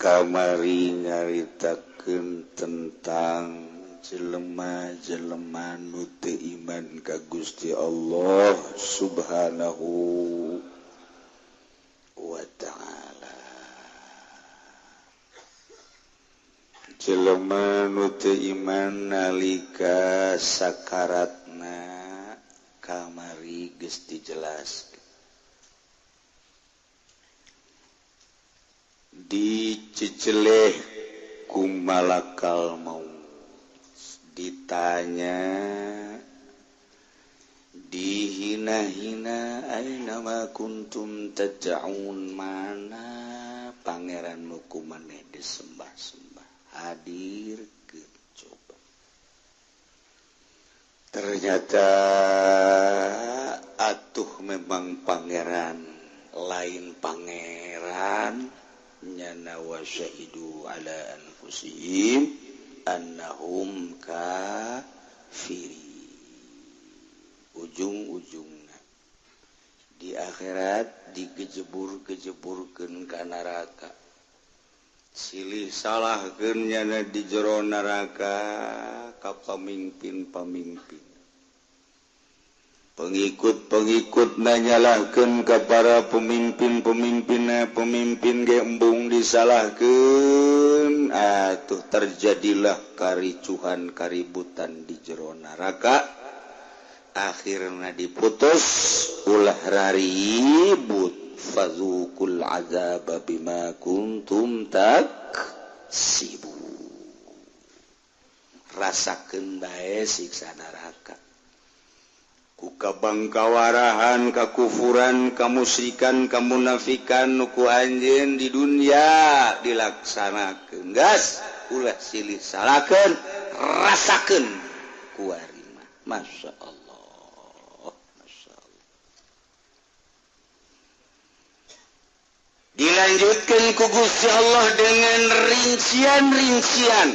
Kamari nyaritakeun tentang jelema-jelema nu teu iman ka Gusti Allah Subhanahu wa ta'ala. Jelema nu teu iman nalika sakaratna kamari geus dijelaskeun. Diceceleh ku malakal maut, ditanya, dihina-hina, aina ma kuntum tad'un, mana pangeran nu ku maneh disembah-sembah, hadirkeun coba. Ternyata atuh memang pangeran lain pangeran nyana wa syahidu ala anfusihim annahum kafiri. Ujung-ujungna di akhirat digejebur-gejeburkeun ka neraka, silih salahkeun nyana di jero neraka ka pamimpin-pamimpin, pengikut-pengikut nanyalahkeun ka para pemimpin-pemimpinna, pemimpin ge embung disalahkeun. Atuh terjadilah karicuhan kaributan di jero neraka. Akhirna diputus ulah raribut, fazuqul azaba bima kuntum taksibu. Rasakeun bae siksa neraka ku kabangkawarahan, kakufuran, kamusyrikan, kamunafikan nu ku anjeun di dunia dilaksanakeun. Gas ulah silih salakeun, rasakeun kuari mah. Masya Allah, Masya Allah. Dilanjutkan ku Gusti Allah dengan rincian-rincian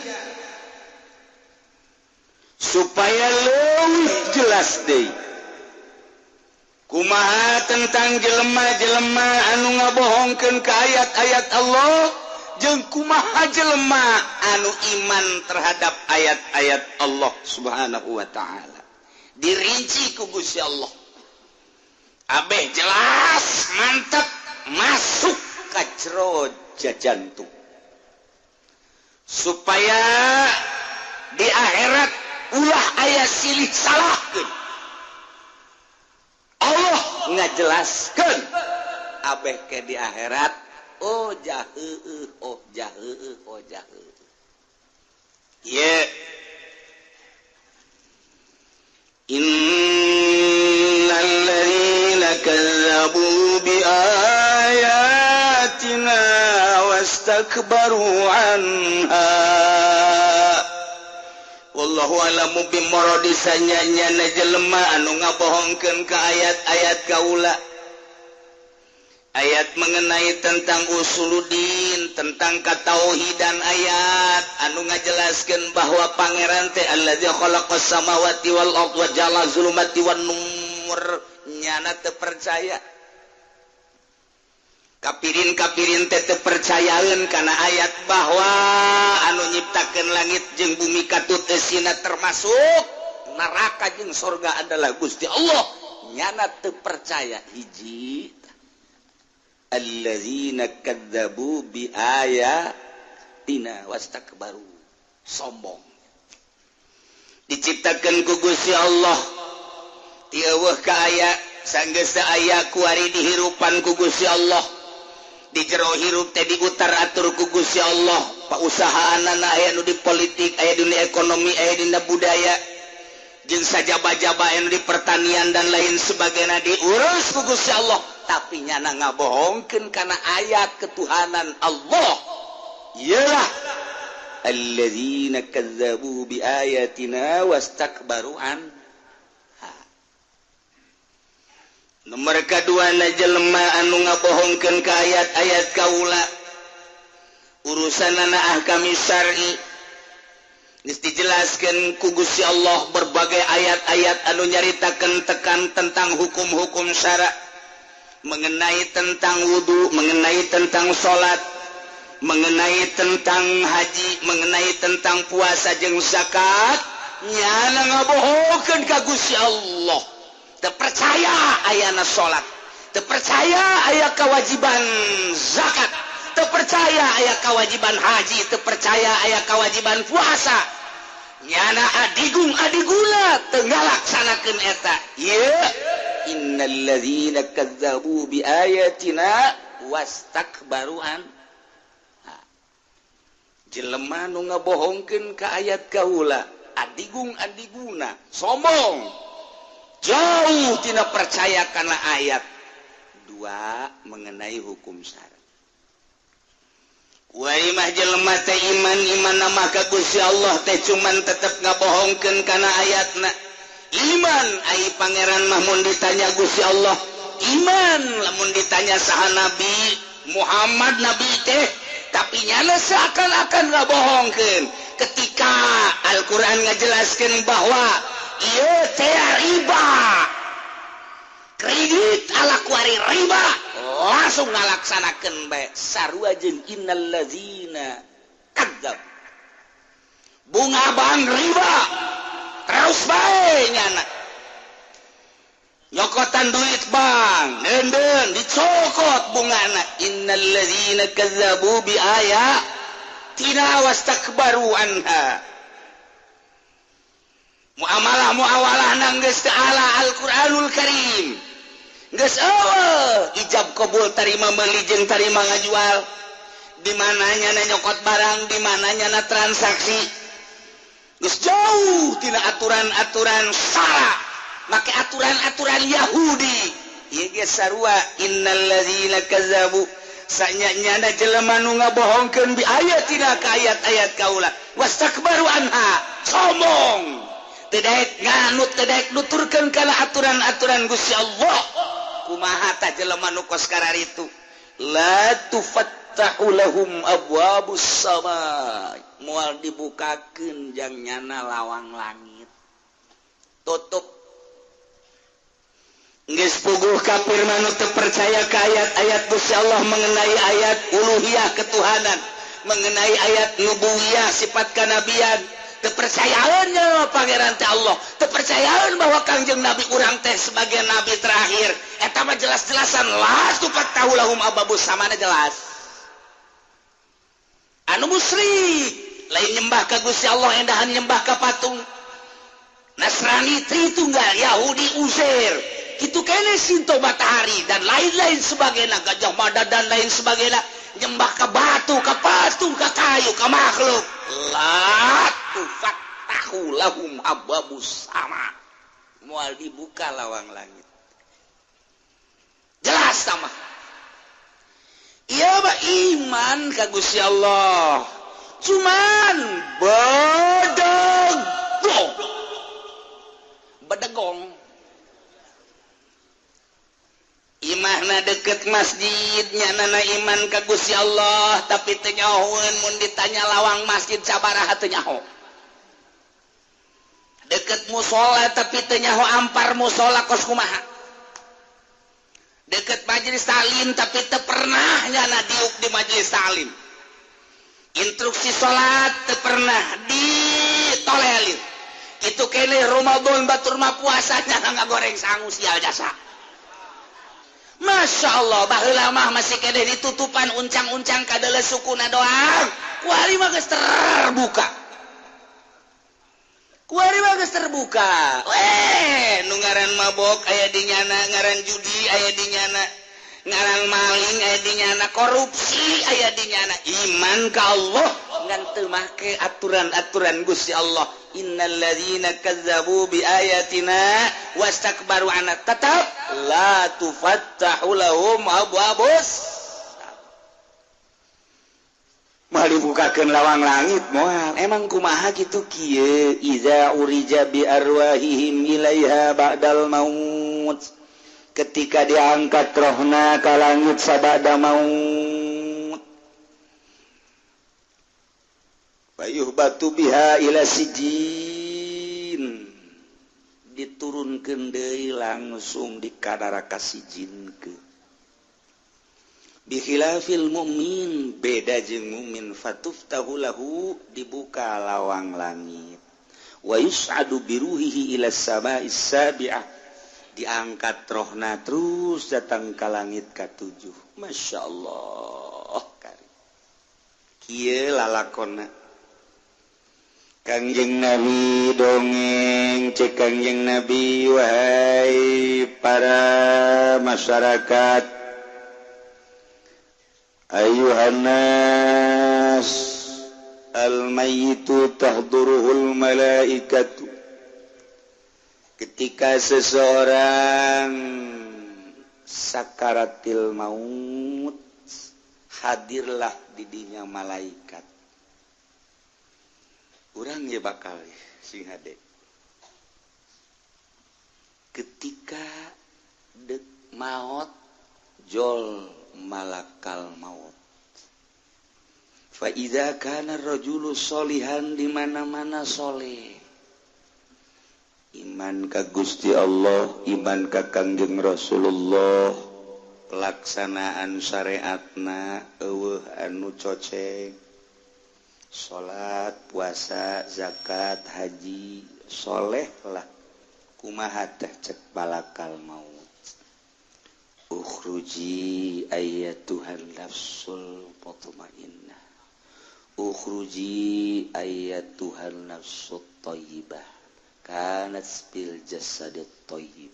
supaya leuwih jelas deui. Kumaha tentang jelema-jelema anu ngabohongkeun ka ayat-ayat Allah, jeung kumaha jelema anu iman terhadap ayat-ayat Allah Subhanahu wa ta'ala. Dirinci ku Gusti Allah. Abeh jelas, mantap, masuk ka jero jantung. Supaya di akhirat ulah aya silih salahkeun. Allah ngajelaskeun abeh ke di akhirat, oh jaheueuh, oh jaheueuh, oh jaheueuh. Ye innal ladzina kazzabu bi ayatina wastakbaru anha. Wallahu alamu bimuradi sanyanya jelema anu ngabohongkeun ka ayat-ayat kaula. Ayat mengenai tentang usuluddin, tentang katauhidan, ayat anu ngajelaskeun bahwa pangeran teh allazi khalaqas samawati wal ardh wa ja'ala zulumati wan nur. Nyana teu percaya. Kapirin-kapirin teh teu percayaeun kana ayat bahwa anu nyiptakeun langit jeung bumi katut eusina termasuk neraka jeung sorga adalah Gusti Allah. Nyana teu percaya. Hiji, allazina kadzabu bi ayatina wastakbaru, sombong. Diciptakeun ku Gusti Allah ti eueuh ka aya, sanggeus aya kuari dihirupan ku Gusti Allah. Di jero hirup teh diutar atur ku Gusti Allah. Pausahaanana aya nu di politik, aya dunia ekonomi, aya dina budaya, jeung sajaba-jaba aya nu di pertanian dan lain sebagainya diurus ku Gusti Allah. Tapi nyana ngabohongkeun kana ayat ketuhanan Allah. Iyalah allazina kazzabu bi ayatina wastakbaru an. Nomor kadua na jelema anu ngabohongkeun ka ayat-ayat kaula. Urusanana ahkam syar'i geus dijelaskeun ku Gusti Allah berbagai ayat-ayat anu nyaritakeun tekan tentang hukum-hukum syara, mengenai tentang wudu, mengenai tentang salat, Mengenai tentang haji, mengenai tentang puasa jeung zakat, nyana ngabohongkeun ka Gusti Allah. Teu percaya ayana salat, teu percaya aya kewajiban zakat, teu percaya aya kewajiban haji, teu percaya aya kewajiban puasa. Nyana adigung adiguna teu ngalaksanakeun eta. Ieu innalladzina kadzdzabu biayatina wastakbaru an. Jelema nu ngabohongkeun ka ayat kaula, adigung adiguna, sombong, jauh tina percaya kana ayat. Dua, mengenai hukum syara. Kuari mah jelema teh iman iman nama ka Gusti Allah teh, cuman tetep ngabohongkeun kana ayatna. Iman ai pangeran mah mun ditanya Gusti Allah iman, lamun ditanya saha Nabi Muhammad, Nabi teh, tapi nyana seakan-akan ngabohongkeun ketika Al-Qur'an ngajelaskeun bahwa ieu teh riba, kredit ala kuari riba, langsung ngalaksanakeun bae. Sarua jeung innallazina kadzdzab, bunga bank riba terus bae. Nyana nyokotan duit bank denden dicokot bungana. Innallazina kazzabu bi ayatina wastakbaru anha. Muamalah muawalah nang geus teu ala Al-Qur'anul Karim, geus eueuh ijab kabul, tarima meuli jeung tarima ngajual. Di mananya na nyokot barang, di mananya na transaksi, geus jauh tina aturan-aturan syara, make aturan-aturan Yahudi. Ieu ge sarua innallazina kazzabu, sanya-nyana jelema nu ngabohongkeun bi ayatina ka ayat-ayat kaula, wastakbaru anha, sombong, teu daek nganut, teu daek nuturkeun kana aturan-aturan Gusti Allah. Kumaha tah jelema nu kos kararitu? La tufattahu lahum abwabus sama, moal dibukakeun jang nyana lawang langit, tutup. Geus puguh kafir mah nu teu percaya ka ayat-ayat Gusti Allah, mengenai ayat uluhiyah ketuhanan, mengenai ayat nubuwiyah sifat kanabian. Teu percayaannya pangeran teh Allah, teu percayaan bahwa Kangjeng Nabi urang teh sebagai nabi terakhir. Eta mah jelas-jelasan la tufattahu lahum abwabus samana, jelas. Anu musyrik lain nyembah ka Gusti Allah, endahan nyembah ka patung. Nasrani Tritunggal, Yahudi Uzair, itu kene Sinto matahari dan lain-lain sebagainya, Gajah Mada dan lain sebagainya, nyembah ke batu, ke patung, ke kayu, ke makhluk. La tufattahu lahum abwabus sama, moal dibuka lawang langit. Jelas sama. Iya mah iman ka Gusti Allah, cuman bedegong bedegong. Imahna deket masjid, nyanana iman ka Gusti Allah, tapi teu nyahoeun mun ditanya lawang masjid sabaraha, teu nyaho. Deket musola tapi teu nyaho ampar musola kos kumaha. Deket majelis taklim tapi teu pernah nyana diuk di majelis taklim. Instruksi salat teu pernah ditolelir. Itu kene Ramadan batur mah puasa nyana ngagoreng sangu sial jasa. Masya Allah, baheula mah masih kene ditutupan uncang-uncang kadele sukuna doang. Kuari mah geus terbuka. Kuari mah geus terbuka. Weh, nu ngaran mabok aya di nyana, ngaran judi aya di nyana, ngaran maling aya di nyana, korupsi aya di nyana. Iman ka Allah ngan teu make aturan-aturan Gusti Allah. Innalladzina kazzabu bi ayatina wastakbaru anha, tetap la tufattahu lahum abwabus. Moal dibukakeun lawang langit moal. Emang kumaha kitu kieu? Iza urija bi arwahihim ilaiha ba'dal maut, ketika diangkat rohna ka langit sabada maut. Fayuhbatu biha ila sijin, diturunkeun deui langsung di kadaraka sijinkeun. Bikhilafil mukmin, beda jeung mukmin, fatuftahu lahu, dibuka lawang langit, wa yus'adu biruhihi ila sama'is sabi'ah, diangkat rohna terus datang ke langit katujuh. Masya Allah, kieu lalakonna. Kangjeng Nabi dongeng, cek Kangjeng Nabi, wahai para masyarakat, ayuhannas, al-mayyitu tahduruhul malaikatu. Ketika seseorang sakaratil maut, hadirlah didinya malaikat. Urang ya bakal sing hade ketika dek maut, jol malakal maut. Fa idza kana rajulu solihan, di mana-mana soleh, iman ka Gusti Allah, iman ka Kangjeng Rasulullah, pelaksanaan syariatna eueuh anu coceng, salat, puasa, zakat, haji, soleh lah, kumaha teh cek malakal maut? Ukhruji ayyatuhan nafsul mutmainnah, ukhruji ayyatuhan nafsut thayyibah kanat bil jasadit thayyib,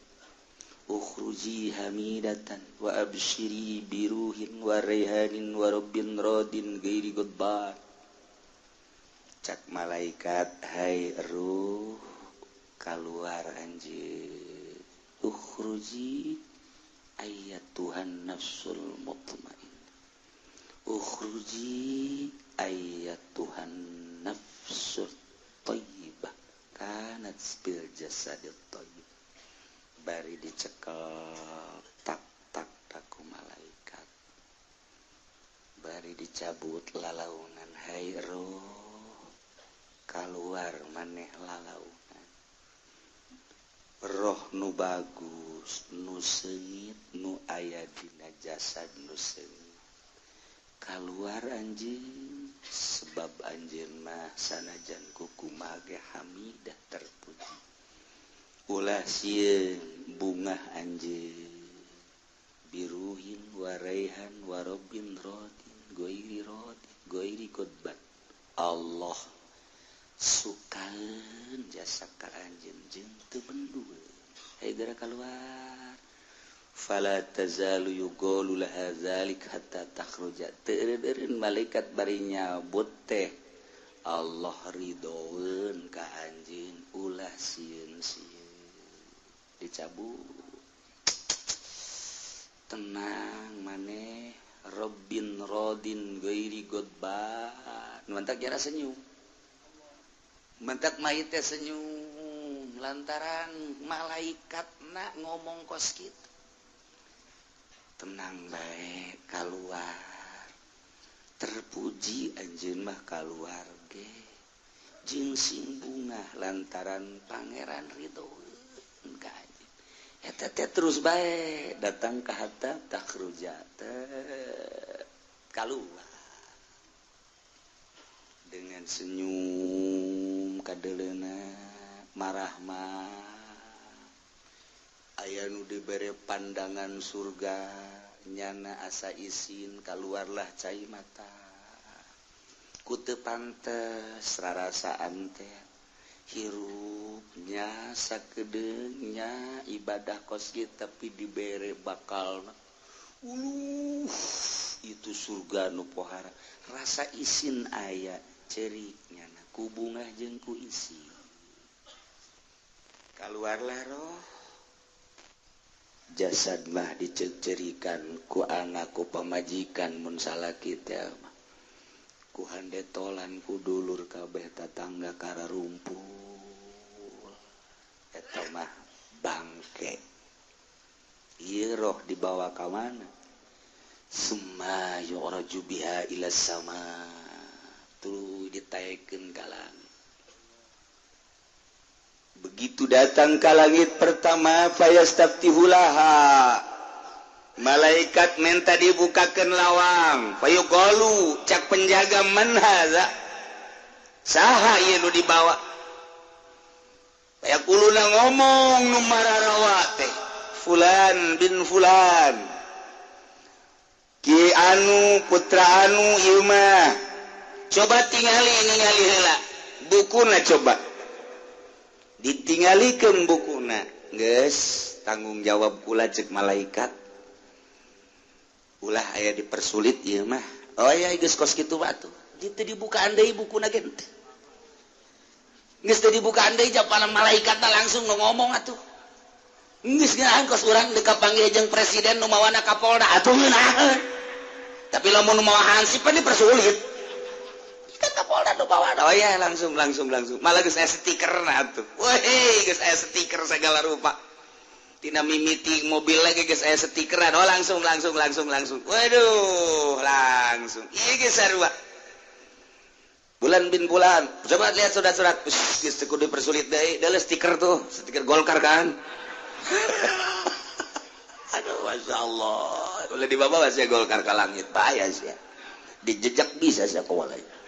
ukhruji hamidatan wa abshiri biruhin wa raihanin wa rabbin radin ghairi ghadban. Cak malaikat, hai ruh, keluar anjir, ukhruji ayyatuhan nafsul mutmainnah, ukhruji ayyatuhan nafsul thayyibah kanat bil jasadit thayyib. Bari dicekel tak tak taku malaikat, bari dicabut lalaunan, hai ruh, keluar maneh lalaunan, roh nu bagus, nu seungit, nu aya dina jasad nu seungit, keluar anjeun, sebab anjeun mah sanajan kukumaha ge hamidah, terpuji, ulah sieun, bungah anjeun, biruhin waraihan warobin rodin goiri rodin goiri godbat. Allah sukaeun jasa ka anjeun jeung teu bendueun. Hayu geura kaluar. Fala tazalu yuqalu laha zalik hatta takhruja. Teu eureun malaikat bari nyabut teh, Allah ridhoeun ka anjeun, ulah sieun-sieun. Dicabut, tenang maneh, Rabbin rodin ghairi godban. Mantak jara senyum, mentak mayit teh senyum lantaran malaikat nak ngomong kos kitu. Tenang bae, keluar, terpuji anjeun mah kaluar ge jeung sing bungah lantaran pangeran ridhoeun ka anjeun. Eta teh terus bae datang ka hatta takhruja, teh kaluar dengan senyum kadeleuna marahmah. Aya nu dibere pandangan surga, nyana asa isin, keluarlah cai mata ku teu pantes rarasaan teh hirupnya sakedeungnya ibadah kos kieu, tapi dibere bakalna uluh itu surga nu pohara. Rasa isin aya, cerik nyana ku bungah jeung ku isin, keluarlah roh. Jasad mah dicerikan ku anak, ku pamajikan mun salaki teh mah, ku handetolan, ku dulur kabeh, tatangga kararumpul. Eta mah bangke. Ieu roh dibawa ka mana? Summa yu'raju biha ila sama, tuluy ditaekeun ka langit. Begitu datang ka langit pertama, fayastaftihulaha, Malaikat minta dibukakan lawang. Fayuqalu, cak penjaga, man hadza, saha ieu nu dibawa? Fayaquluna, ngomong nu mararawa teh, fulan bin fulan, ki anu putra anu ieu mah. Coba tingali, ningali heula bukuna, coba ditinggalikeun bukuna. Geus tanggung jawab kula, cek malaikat, ulah aya dipersulit ieu mah. Oh ya, geus kos kitu batu teu dibukaan deui bukuna ge, geus teu dibukaan deui. Japana malaikat langsung ngomong atuh, geus ngeunaheun kos urang deuk kapanggih jeung presiden, nu mawana Kapolda atuh ngeunaheun. Tapi lamun nu mawa hansip pan dipersulit kan. Kapolda nu mawana, oh ya, langsung langsung langsung, malah geus aya stiker atuh. Weh, geus aya stiker segala rupa, tina mimiti mobil lagi geus aya stikeran. Oh, langsung langsung langsung langsung, waduh, langsung ieu geus sarua. Bulan bin bulan, coba lihat surat-surat. Geus teu kudu dipersulit deui, deuleu stiker tuh, stiker Golkar kan. Aduh, masya Allah, boleh dibawa saya Golkar ke langit, bahaya sih ya. Dijejak bisa saya kawalai.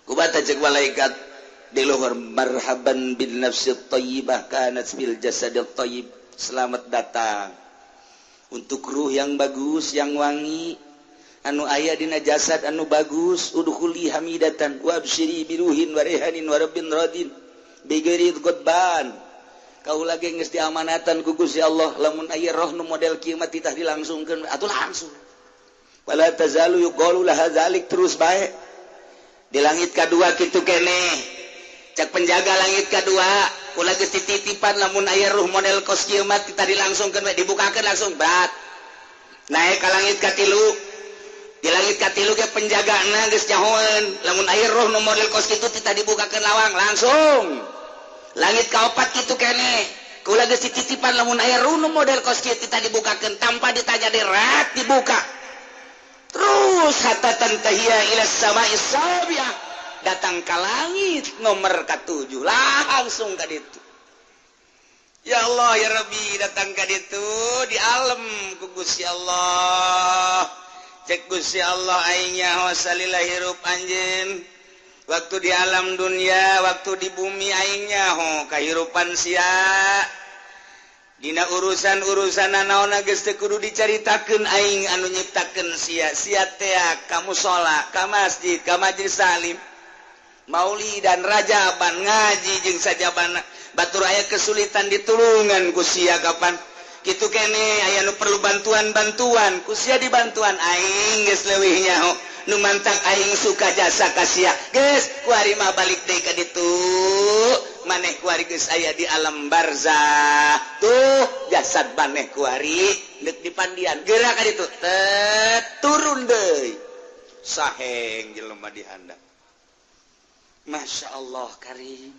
Kubata cek malaikat di luhur, marhaban bin nafsi thayyibah kanat fil jasadil thayyib, selamat datang untuk ruh yang bagus, yang wangi, anu aya dina jasad anu bagus. Udkhuli hamidatan wa absyiri biruhin wa rehanin wa rabbin radin bighairi ghadban. Kau lagi geus diamanatan ku Gusti Allah, lamun aya roh nu model kieu mah titah dilangsungkeun atuh langsung. Wala tazalu yuqalu laha dzalik, terus bae. Di langit kadua kitu keneh, cek penjaga langit kedua, kula geus dititipan, lamun aya ruh model kos kieu mah titah dilangsungkeun we, dibukakeun langsung berat. Naik ka langit katilu. Di langit katilu ge penjagana geus nyahoeun, lamun aya roh nu model kos kitu titah dibukakeun lawang langsung. Langit kaopat kitu keneh, kula geus dititipan, lamun aya ruh nu model kos kieu titah dibukakeun, tanpa ditanya derat dibuka terus hatta tantahiya ila samai sabi'ah, datang ke langit nomor ketujuh, langsung ka ditu. Ya Allah ya Rabbi, datang ka ditu di alam ku Gusti Allah. Cek Gusti Allah, aing nyaho salila hirup anjeun waktu di alam dunia, waktu di bumi, aing nyaho kahirupan sia dina urusan-urusan naon geus teu kudu dicaritakeun, aing anu nyiptakeun sia. Sia tea ka musala, ka masjid, ka majlis salim, maulid dan rajaban, ngaji jeung sajabana. Batur aya kesulitan ditulungan ku sia. Kapan kitu kene aya nu perlu bantuan-bantuan, ku sia dibantuan. Aing geus leuwih nyaho, nu mantak aing suka jasa ka sia. Geus kuari mah balik deui ka ditu. Maneh kuari geus aya di alam barzah, tuh jasad maneh kuari deuk dipandian, geura ka ditu. Tet, turun deui, saheng jelema di handap. Masya Allah karim,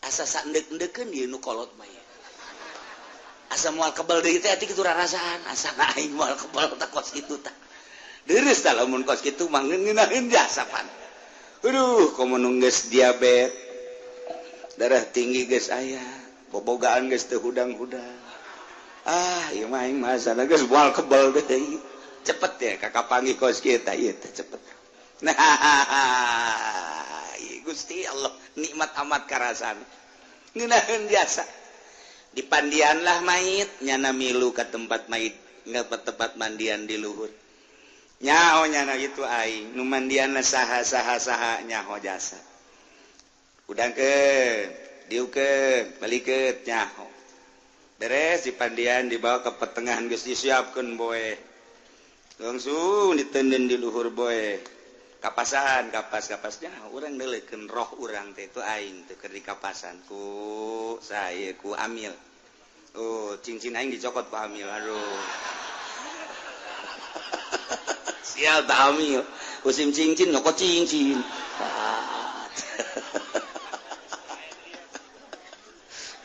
asa saendek-endekeun ieu nu kolot mah ya. Asa moal kebel deui teh kitu rarasaan, asa aing moal kebel tah kos kitu tah. Deureuh tah lamun kos kitu mah ngeunaheun jasa pan. Aduh, komo nu geus diabet, darah tinggi geus aya, bobogaan geus teu hudang-hudang. Ah, ieu mah aing mah asana geus moal kebel deui. Cepet ya kakak panggih kos kita ieu teh cepet. Nah, Gusti Allah nikmat amat karasan. Ngeunaheun jasa. Dipandianlah mayit, nyana milu ke tempat mayit, nggak ke tempat mandian di luhur. Nyaho nyana itu aing, nu mandianna saha saha saha, nyaho jasa. Udangkeun, diukeun, balikeun, nyaho. Beres dipandian, dibawa ke pertengahan, geus disiapkeun boe. Langsung ditenden di luhur boe. Kapasan, kapas kapasnya urang deuleukeun roh urang teh, itu aing teh keur dikapasan ku saya, ku amil. Oh, cincin aing dicokot ku amil. Aduh. Sial tak amil. Musim cincin nyokot cincin.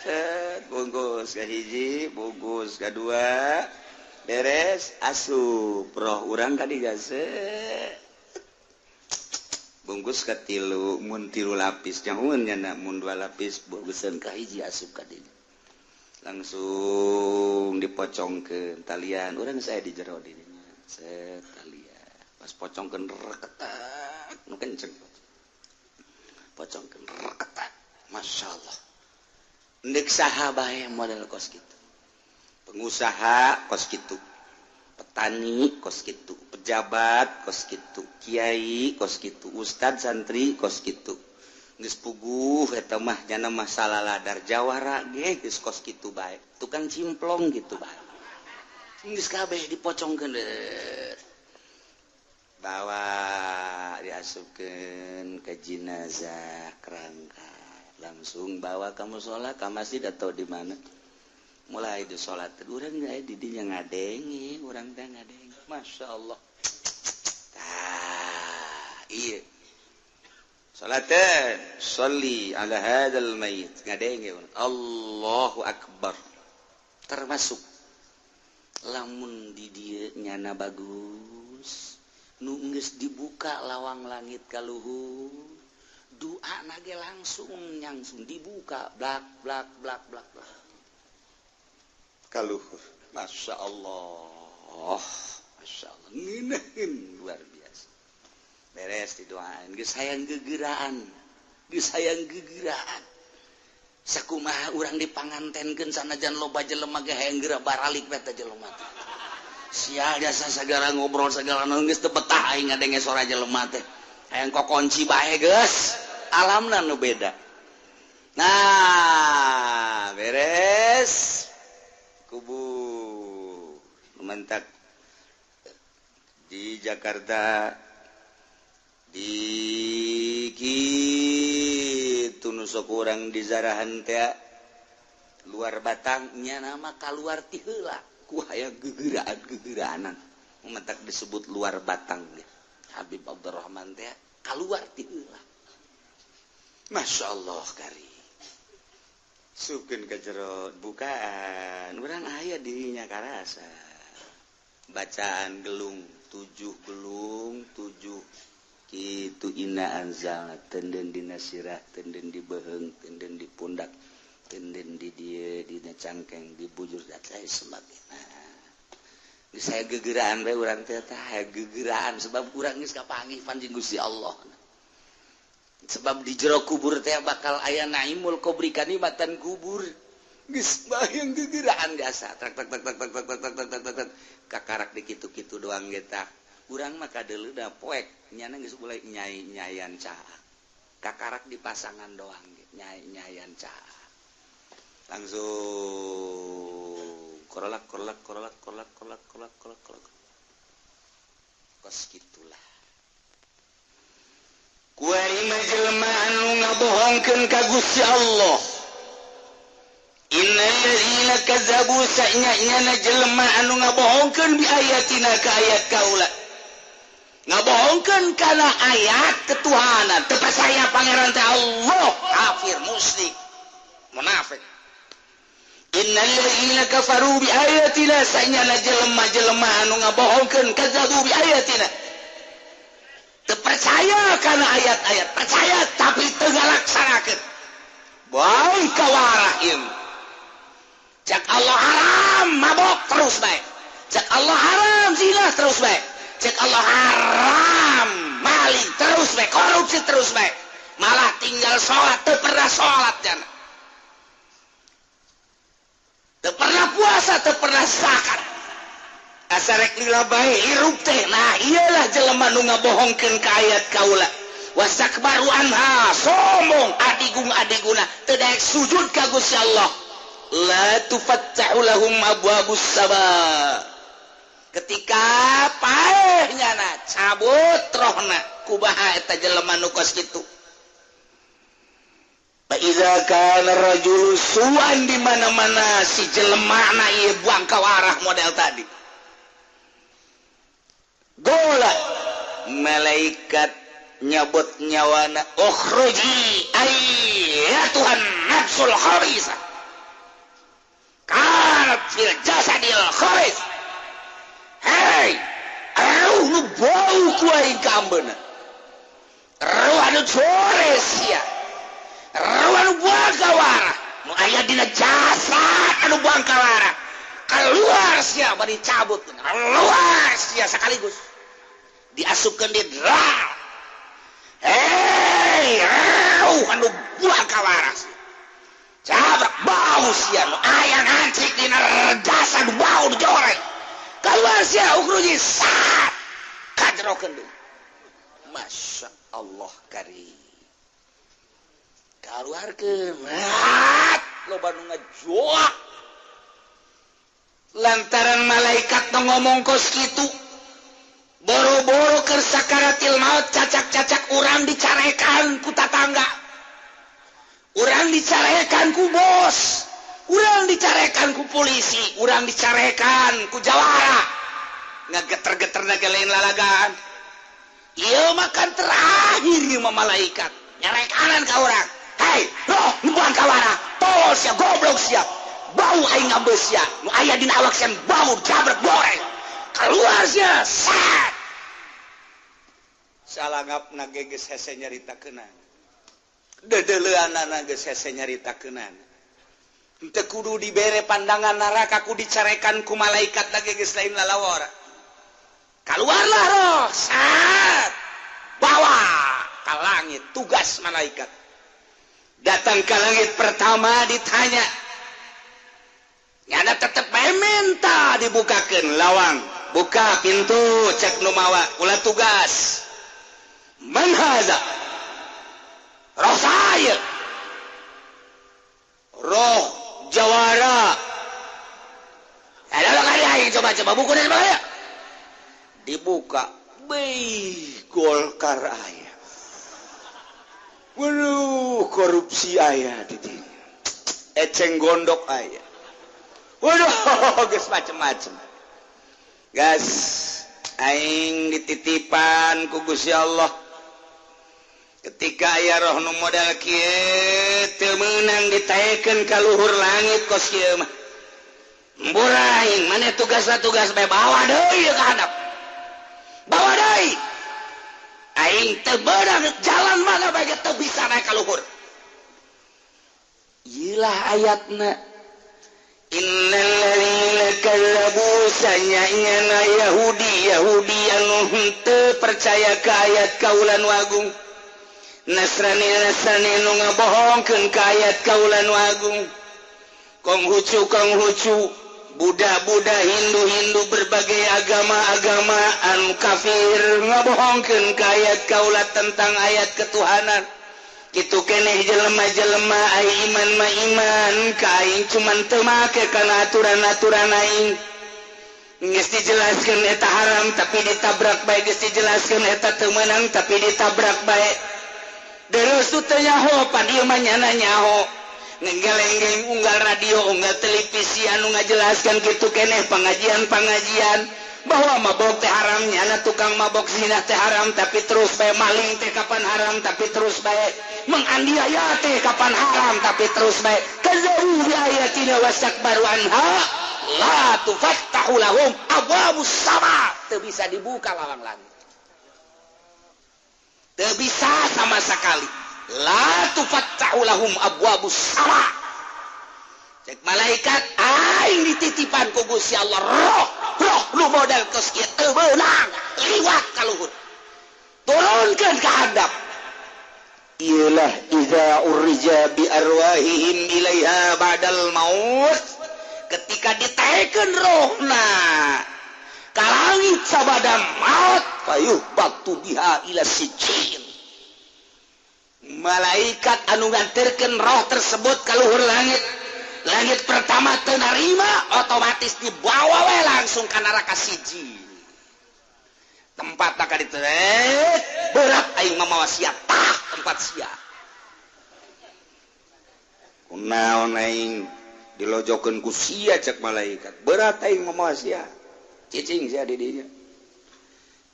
Set, bungkus ke hiji, bungkus kedua, beres, asup roh urang tadi jasa. Bungkus ke tilu, mun tilu lapis nyahueun nyana, mun dua lapis bungkusan ka hiji, asup ka dinya. Langsung dipocongkeun talian, urang saya di jero dirinya. Set talian. Pas pocongkeun reketak, nu kenceng. Pocongkeun reketak. Masya Allah. Ndek saha bae model kos kitu. Pengusaha kos kitu. Petani kos kitu, pejabat kos kitu, kiai kos kitu, ustad santri kos kitu. Geus puguh eta mah jana masalah ladar jawara ge geus kos kitu bae. Tukang cimplong gitu bae. Geus kabeh dipocongkeun bawa diasupkeun ke jenazah kerangka. Langsung bawa ke musola, ke masjid atau di mana. Mulai di salat urang ge di dinya ngadenge, urang teh ngadenge. Masya Allah. Tah, iya. Salatan, sholli ala hadzal mayit. Ngadenge Allahu akbar. Termasuk lamun di dieu nyana bagus, nu geus dibuka lawang langit ka luhur, doa nage langsung nyangsung dibuka blak blak blak blak blak. Ka luhur. Masya Allah. Masya Allah. Ngeunaheun luar biasa. Beres didoain geus hayang gegeraan, geus hayang gegeraan. Sakumaha urang dipangantenkeun sanajan loba jelema ge hayang geura baralik we teh jelema teh. Sial jasa sagala ngobrol sagala naon geus teu betah aing ngadenge sora jelema teh. Hayang kokonci bae geus. Alamna nu beda. Nah, beres kubur mentak di Jakarta di kitu nu sok urang di zarahan teh luar batangnya nama kaluar ti heula ku hayang gegeraan-gegeraanan mentak disebut luar batang ge Habib Abdurrahman teh kaluar ti heula. Masya Allah kari sukeun ka jero bukaan urang aya dirinya karasa bacaan gelung 7 gelung 7 kitu inna anzalna tenden dina sirah tenden di beheung tenden di pundak tenden di dieu dina cangkeng di bujur dan lain sebagainya. Geus aya gegeraan bae urang teh tah aya gegeraan sebab urang geus kapanggih panjing Gusti Allah. Sebab di jero kubur teh bakal aya naimul kubri kanikmatan kubur. Geus bayang gegeraan jasa tak tak tak tak tak tak tak tak tak tak tak kakarak di kitu-kitu doang ge tah. Urang mah kadeuleuda poek nyana geus mulai nyai-nyayan caak. Kakarak di pasangan doang ge nyai-nyayan caak. Langsung korolak korolak korolak korolak korolak korolak korolak korolak. Kos kitulah. Kuari mah jelema anu ngabohongkeun ka Gusti Allah. Innal ladzina kazzabu sa'nya-nyana jelema anu ngabohongkeun bi ayatina ka ayat kaula. Ngabohongkeun kana ayat ketuhanan, teu percaya pangeran teh Allah, kafir, musyrik, munafik. Innal ladzina kafaru bi ayatina sa'nya-nyana jelema-jelema anu ngabohongkeun kazzabu bi ayatina. Teu percaya kana ayat-ayat, percaya tapi teu ngalaksanakeun. Bae kawarah ieu. Cak Allah haram mabok terus bae. Cak Allah haram zina terus bae. Cek Allah haram maling terus bae, korupsi terus bae. Malah tinggal sholat, teu pernah sholat jana. Teu pernah puasa, teu pernah zakat. Asa rek lila bae hirup teh. Nah, iyalah jelema nu ngabohongkeun ka ayat kaula. Wastakbaru anha, sombong adigung adiguna teu daek sujud ka Gusti Allah. La tufattahu lahum abwabus sama. Ketika paeh nyana cabut rohna kubaha eta jelema nu kos kitu. Fa iza kana rajulu su'an di mana-mana si jelemana ieu buang kawarah model tadi. Gola malaikat nyabut nyawana ukhruji ayyatuhan nafsul khabisa. Kanat fil jasadil khabis. Hei, ruh nu bau ku aing ka ambeuna. Ruh anu sore sia. Ruh anu buang kawarah. Nu aya dina jasad anu buang kawara. Keluar sia, bari cabut. Keluar sia sekaligus. Diasupkeun di dra. Hei, rauh anu buang kawara. Cabrak bau sia, nu aya ngancik dina jasad bau dijoreng. Keluar sia, ukhruji sat. Kajerokeun deui. Masya Allah karim. Keluarkeun. Loba nu ngajoak. Lantaran malaikat nu ngomong kos kitu, boro-boro keur sakaratil maut, cacak-cacak urang dicarekan ku tatangga, urang dicarekan ku bos, urang dicarekan ku polisi, urang dicarekan ku jawara, ngageter-geter naga lain lalagaan. Ieu makan terakhir ieu mah malaikat nyarekanan ka urang, "Hei roh nu buang kawara, tolol sia, goblok sia, bau aing ngabes sia, nu aya dina awak sia bau, jabret goreng, keluar sia." Sat salangap nage geus hese nyaritakeunana, dedeleuanana geus hese nyaritakeunana. Teu kudu dibere pandangan neraka, ku dicarekan ku malaikat lagi geus lain lalawara. Keluarlah roh, sat bawa ke langit. Tugas malaikat datang ke langit pertama ditanya, nyana tetep bae minta dibukakeun lawang. "Buka pintu," cek nu mawa, "kula tugas." "Man haza?" "Roh saya." "Roh jawara." "Ada kali aing coba coba buku dari mana?" Dibuka, beuh, Golkar aya. Waduh, korupsi aya di dinya. Eceng gondok aya. Waduh, geus macem-macem. "Gas, aing dititipan ku Gusti Allah. Ketika aya roh nu modal kieu teu meunang ditaekeun ka luhur langit kos kieu mah. Mbura aing, maneh tugasna tugas bae, bawa deui ka handap. Bawa deui. Aing teu beunang, jalan mana bae teu bisa naik ka luhur." Iyalah ayatna. Innalladzina kazzabu, sanyana Yahudi Yahudi anu henteu percaya ka ayat kaula nu agung, Nasrani Nasrani nu ngabohongkeun ka ayat kaula nu agung, Konghucu Konghucu, Buddha Buddha, Hindu Hindu, berbagai agama-agama anu kafir ngabohongkeun ka ayat kaula tentang ayat ketuhanan. Kitu keneh jelema-jelema ai iman mah iman ka aing, cuman teu make kana aturan-aturan aing. Geus dijelaskeun eta haram tapi ditabrak bae, geus dijelaskeun eta teu meunang tapi ditabrak bae. Terus teu nyaho, pan ieu mah nyana nyaho. Ngegeleng-geleng unggal radio, unggal televisi anu ngajelaskeun kitu keneh, pengajian-pengajian bahwa mabok teh haram, nyana tukang mabok, zina teh haram tapi terus bae, maling teh kapan haram tapi terus bae, menganiaya teh kapan haram tapi terus bae. Kazzabu bi ayatina wastakbaru anha, la tufattahu lahum abwabus sama, teu bisa dibuka lawang langit, teu bisa sama sekali. La tufattahu lahum abwabus sama. Cek malaikat, "Aing dititipan ku Gusti Allah roh roh lu modal kos kieu teu meunang liwat ka luhur, turunkeun ka handap." Iyalah iza urija bi arwahihim ilaiha ba'dal maut, ketika ditaekeun rohna ka langit sabada maut, fayuh batu biha ila sijin. Malaikat anu nganterkeun roh tersebut ka luhur langit, langit pertama teu narima, otomatis dibawa we langsung ka neraka siji tempat tak ditu. "Berat aing mamawa sia, tah tempat sia." "Kunaon aing dilojokeun ku sia?" cek malaikat. "Berat aing mamawa sia, cicing sia di dinya."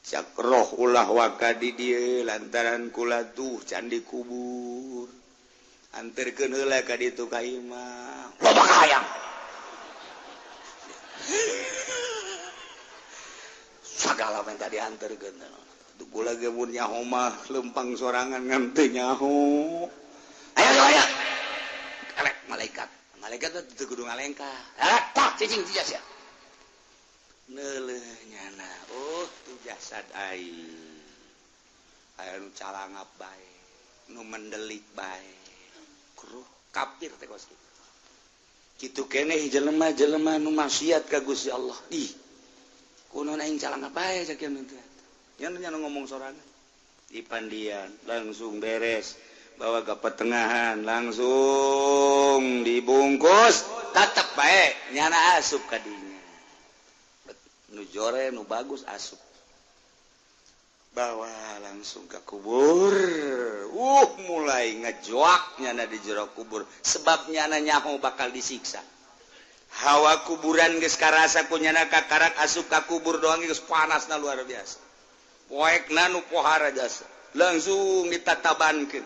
Cak roh, "Ulah waka di dieu lantaran kula tuh can dikubur, anterkeun heula ka ditu ka imah, loba kahayang." Sagala minta dianterkeun. Kula ge mun nyaho mah lempang sorangan, ngan teu nyaho. Ayo ayo. Elek. Malaikat malaikat teu kudu ngalengkah. Ah, tak cicing ti sia. Neuleuh nyana, oh, tu jasad aing. Aya nu calangap bae, nu mendelik bae. Kruh kafir teh kos kitu. Kitu keneh jelema-jelema nu maksiat ka Gusti Allah. Ih, kunaon aing calangap bae cak kieu teh. Nya ngomong sorangan. Di pandian langsung beres, bawa ke pertengahan langsung dibungkus, tetep bae nyana asup kadinya. Nu jore nu bagus asup, bawa langsung ke kubur. Mulai ngejoak nyana di jero kubur, sebab nyana nyaho bakal disiksa. Hawa kuburan geus karasa ku nyana, kakarak asup ka kubur doang geus panasna luar biasa. Poekna nu pohara jasa langsung ditatabankeun.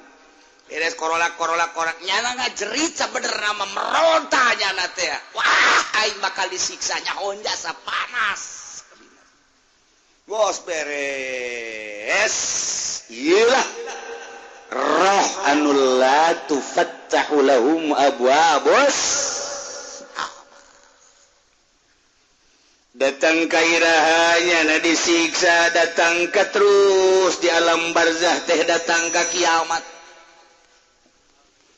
Beres korolak korolak korak, nyana ngajerit sabenerna mah, meronta nyana teh. Wah, aing bakal disiksa, nyaho jasa panas. Bos beres, iyalah roh anu la tufattahu lahum abwabus. Datang ka irahanya na disiksa, datang ke terus di alam barzah teh, datang ka kiamat.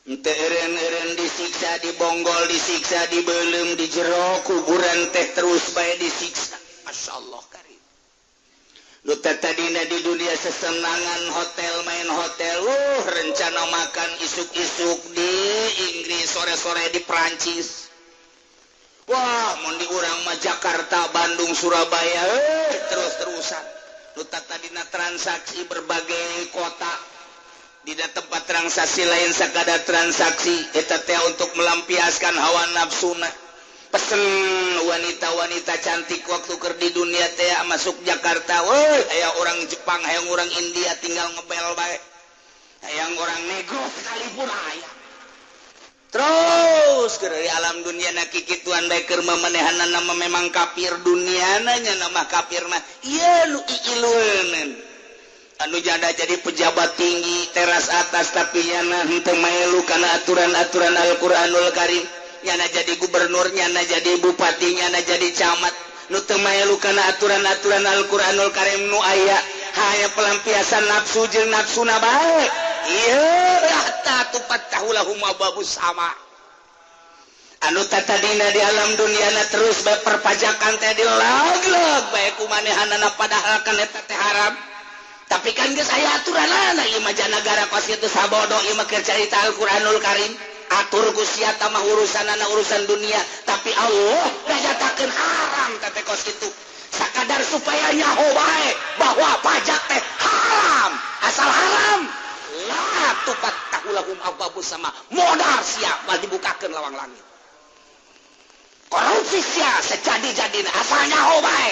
Ente eren-eren disiksa, dibonggol, disiksa, dibelem di jero kuburan teh, terus bae disiksa. Masya Allah karim. Lu tadina di dunia sesenangan hotel, main hotel, rencana makan isuk-isuk di Inggris, sore-sore di Prancis. Wah, mun di urang mah Jakarta, Bandung, Surabaya, terus-terusan. Lu tadina transaksi berbagai kota, tidak tempat transaksi lain sakadar transaksi eta teh untuk melampiaskan hawa nafsuna. Pesen wanita-wanita cantik waktu keur di dunia teh masuk Jakarta, woi, aya orang Jepang, hayang orang India tinggal ngebel bae. Hayang orang negro sekalipun aya. Terus keur di alam dunia na kikituan bae keur mamanehanana mah memang kafir duniana nya nama kafir mah ieu nu iilueun. Anu janda jadi pejabat tinggi teras atas tapi nyana henteu maelu kana aturan-aturan Al-Qur'anul Karim. Nyana jadi gubernur, nyana jadi bupati, nyana jadi camat, nu teu maelu kana aturan-aturan Al-Qur'anul Karim, nu aya hanya pelampiasan nafsu jeung nafsuna bae. Ieu hatta tufattahu lahum abwabus sama. Anu tatadina di alam duniana terus bae perpajakan teh dilog-log bae ku manehanana, padahal kan eta teh haram. Tapi kan geus aya aturanana, ieu mah nagara kos kitu sabodo, ieu mah keur carita Al-Qur'anul Karim. Atur ku sia mah urusanana urusan dunia, tapi Allah nganyatakeun haram teh kos kitu. Sakadar supaya nyaho bae bahwa pajak teh haram, asal haram la tufattahu lahum abwabus sama. Modal sia mal dibukakeun lawang langit. Korupsi sia sejadi-jadina asal nyaho bae.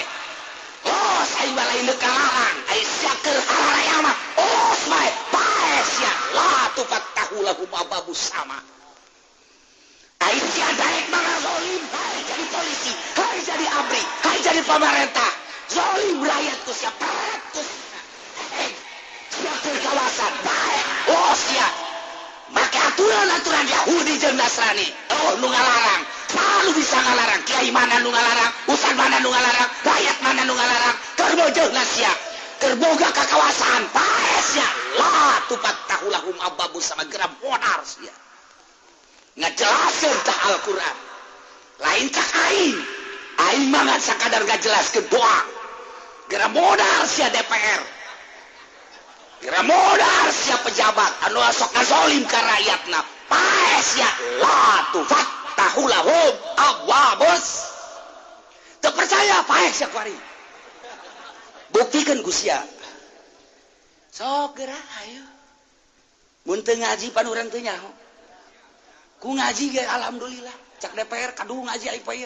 Oh, saya lain deuk kalarang, ai sia keur hararaya mah. Oh, bae, bae sia la tufattahu lahum abwabus sama. Ai sia daek mah zalim, hai jadi polisi, hai jadi ABRI, hai jadi pemerintah. Zalim rakyat ku sia peret ku sia. Sia keur kawasan, bae. Oh, sia. Make aturan-aturan Yahudi jeung Nasrani. Oh, nu ngalarang. Selalu bisa ngalarang. Kiai mana nu ngalarang, ustad mana nu ngalarang, rakyat mana nu ngalarang. Keur bojohna sia, keur boga kakawasaan, bae sia. La tufattahu lahum abwabus sama, geura modar sia. Ngajelaskeun tah Al-Qur'an. Lain cak aing. Aing mah ngan sakadar ngajelaskeun doa. Geura modar sia DPR. Geura modar sia pejabat anu sok ngazolim ka rakyatna. Pae sia la tufattahu lahum abwabus. Teu percaya pae sia kuari. Buktikeun ku sia. Sok geura ayo. Mun teu ngaji pan urang teu nyaho. Ku ngaji ge alhamdulillah. Cak DPR kadu ngaji ai poe.